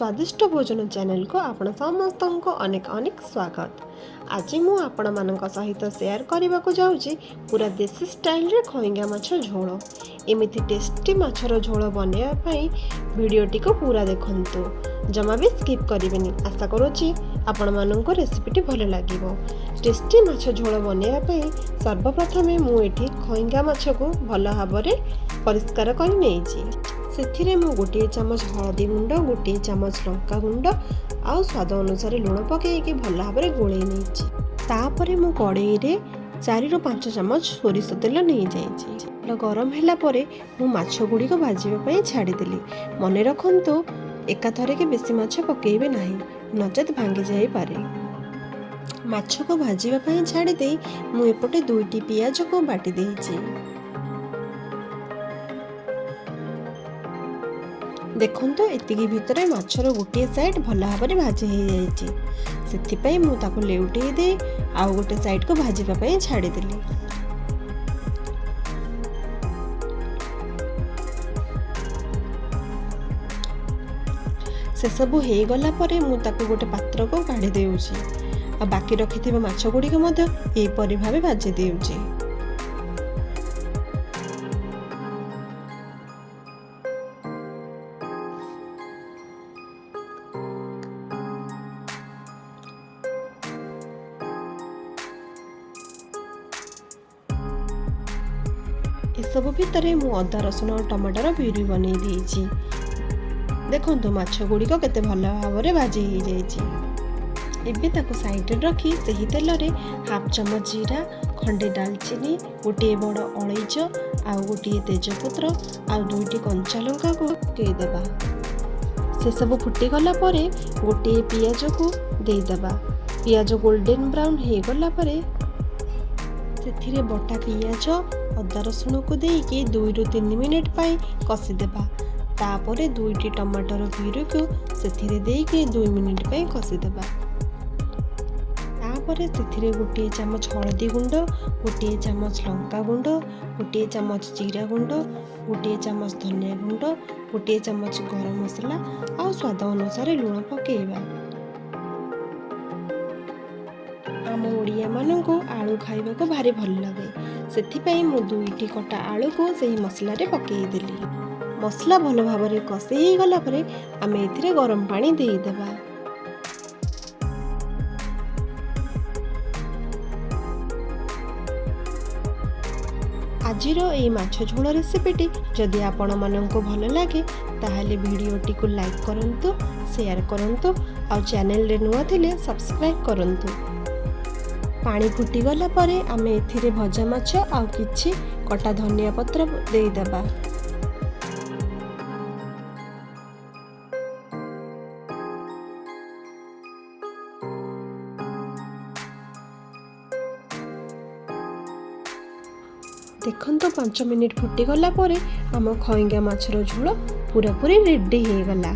ସ୍ୱାଦିଷ୍ଟ ଭୋଜନ ଚ୍ୟାନେଲକୁ ଆପଣ ସମସ୍ତଙ୍କୁ ଅନେକ ଅନେକ ସ୍ୱାଗତ। ଆଜି ମୁଁ ଆପଣମାନଙ୍କ ସହିତ ସେୟାର କରିବାକୁ ଯାଉଛି ପୁରା ଦେଶୀ ଷ୍ଟାଇଲରେ ଖଇଙ୍ଗା ମାଛ ଝୋଳ। ଏମିତି ଟେଷ୍ଟି ମାଛର ଝୋଳ ବନେଇବା ପାଇଁ ଭିଡ଼ିଓଟିକୁ ପୁରା ଦେଖନ୍ତୁ, ଜମା ବି ସ୍କିପ୍ କରିବେନି। ଆଶା କରୁଛି ଆପଣମାନଙ୍କୁ ରେସିପିଟି ଭଲ ଲାଗିବ। ଟେଷ୍ଟି ମାଛ ଝୋଳ ବନେଇବା ପାଇଁ ସର୍ବପ୍ରଥମେ ମୁଁ ଏଠି ଖଇଙ୍ଗା ମାଛକୁ ଭଲ ଭାବରେ ପରିଷ୍କାର କରି ନେଇଛି। ସେଥିରେ ମୁଁ 1 ଚାମଚ ହଳଦୀ ଗୁଣ୍ଡ, 1 ଚାମଚ ଲଙ୍କା ଗୁଣ୍ଡ ଆଉ ସ୍ୱାଦ ଅନୁସାରେ ଲୁଣ ପକାଇକି ଭଲ ଭାବରେ ଗୋଳେଇ ନେଇଛି। ତାପରେ ମୁଁ କଡ଼େଇରେ 4ରୁ 5 ଚାମଚ ସୋରିଷ ତେଲ ନେଇଯାଇଛି। ତେଲ ଗରମ ହେଲା ପରେ ମୁଁ ମାଛ ଗୁଡ଼ିକ ଭାଜିବା ପାଇଁ ଛାଡ଼ିଦେଲି। ମନେ ରଖନ୍ତୁ, ଏକାଥରକେ ବେଶୀ ମାଛ ପକାଇବେ ନାହିଁ, ନଚେତ୍ ଭାଙ୍ଗି ଯାଇପାରେ। ମାଛକୁ ଭାଜିବା ପାଇଁ ଛାଡ଼ିଦେଇ ମୁଁ ଏପଟେ 2ଟି ପିଆଜକୁ ବାଟି ଦେଇଛି। ଦେଖନ୍ତୁ, ଏତିକି ଭିତରେ ମାଛର ଗୋଟିଏ ସାଇଡ଼୍ ଭଲ ଭାବରେ ଭାଜି ହେଇଯାଇଛି। ସେଥିପାଇଁ ମୁଁ ତାକୁ ଲେଉଟେଇ ଦେଇ ଆଉ ଗୋଟେ ସାଇଡ଼୍କୁ ଭାଜିବା ପାଇଁ ଛାଡ଼ିଦେଲି। ସେସବୁ ହେଇଗଲା ପରେ ମୁଁ ତାକୁ ଗୋଟେ ପାତ୍ରକୁ କାଢ଼ି ଦେଉଛି ଆଉ ବାକି ରଖିଥିବା ମାଛ ଗୁଡ଼ିକ ମଧ୍ୟ ଏହିପରି ଭାବେ ଭାଜି ଦେଉଛି। ଏସବୁ ଭିତରେ ମୁଁ ଅଦା, ରସୁଣ ଆଉ ଟମାଟୋର ପ୍ୟୁରି ବନେଇ ଦେଇଛି। ଦେଖନ୍ତୁ, ମାଛ ଗୁଡ଼ିକ କେତେ ଭଲ ଭାବରେ ଭାଜି ହେଇଯାଇଛି। ଏବେ ତାକୁ ସାଇଡ଼ରେ ରଖି ସେହି ତେଲରେ ହାଫ୍ ଚାମଚ ଜିରା, ଖଣ୍ଡେ ଡାଲଚିନି, ଗୋଟିଏ ବଡ଼ ଅଳେଇଚ ଆଉ ଗୋଟିଏ ତେଜପତ୍ର ଆଉ 2ଟି କଞ୍ଚା ଲଙ୍କାକୁ ପକାଇଦେବା। ସେସବୁ ଫୁଟିଗଲା ପରେ ଗୋଟିଏ ପିଆଜକୁ ଦେଇଦେବା। ପିଆଜ ଗୋଲ୍ଡେନ୍ ବ୍ରାଉନ୍ ହେଇଗଲା ପରେ ସେଥିରେ ବଟା ପିଆଜ, ଅଦା, ରସୁଣକୁ ଦେଇକି 2ରୁ 3 ମିନିଟ୍ ପାଇଁ କଷିଦେବା। ତାପରେ 2ଟି ଟମାଟୋର ପ୍ୟୁରିକୁ ସେଥିରେ ଦେଇକି 2 ମିନିଟ୍ ପାଇଁ କଷିଦେବା। ତାପରେ ସେଥିରେ 1 ଚାମଚ ହଳଦୀ ଗୁଣ୍ଡ, 1 ଚାମଚ ଲଙ୍କା ଗୁଣ୍ଡ, 1 ଚାମଚ ଜିରା ଗୁଣ୍ଡ, 1 ଚାମଚ ଧନିଆ ଗୁଣ୍ଡ, 1 ଚାମଚ ଗରମ ମସଲା ଆଉ ସ୍ୱାଦ ଅନୁସାରେ ଲୁଣ ପକାଇବା। ଆମ ଓଡ଼ିଆମାନଙ୍କୁ ଆଳୁ ଖାଇବାକୁ ଭାରି ଭଲ ଲାଗେ, ସେଥିପାଇଁ ମୁଁ 2ଟି କଟା ଆଳୁକୁ ସେହି ମସଲାରେ ପକାଇଦେଲି। ମସଲା ଭଲ ଭାବରେ କଷି ହେଇଗଲା ପରେ ଆମେ ଏଥିରେ ଗରମ ପାଣି ଦେଇଦେବା। ଆଜିର ଏଇ ମାଛ ଝୋଳ ରେସିପିଟି ଯଦି ଆପଣମାନଙ୍କୁ ଭଲ ଲାଗେ, ତାହେଲେ ଭିଡ଼ିଓଟିକୁ ଲାଇକ୍ କରନ୍ତୁ, ସେୟାର କରନ୍ତୁ ଆଉ ଚ୍ୟାନେଲରେ ନୂଆ ଥିଲେ ସବସ୍କ୍ରାଇବ୍ କରନ୍ତୁ। ପାଣି ଫୁଟିଗଲା ପରେ ଆମେ ଏଥିରେ ଭଜା ମାଛ ଆଉ କିଛି କଟା ଧନିଆ ପତ୍ର ଦେଇଦେବା। ଦେଖନ୍ତୁ, 5 ମିନିଟ୍ ଫୁଟିଗଲା ପରେ ଆମ ଖଇଙ୍ଗା ମାଛର ଝୋଳ ପୁରାପୁରି ରେଡ଼ି ହେଇଗଲା।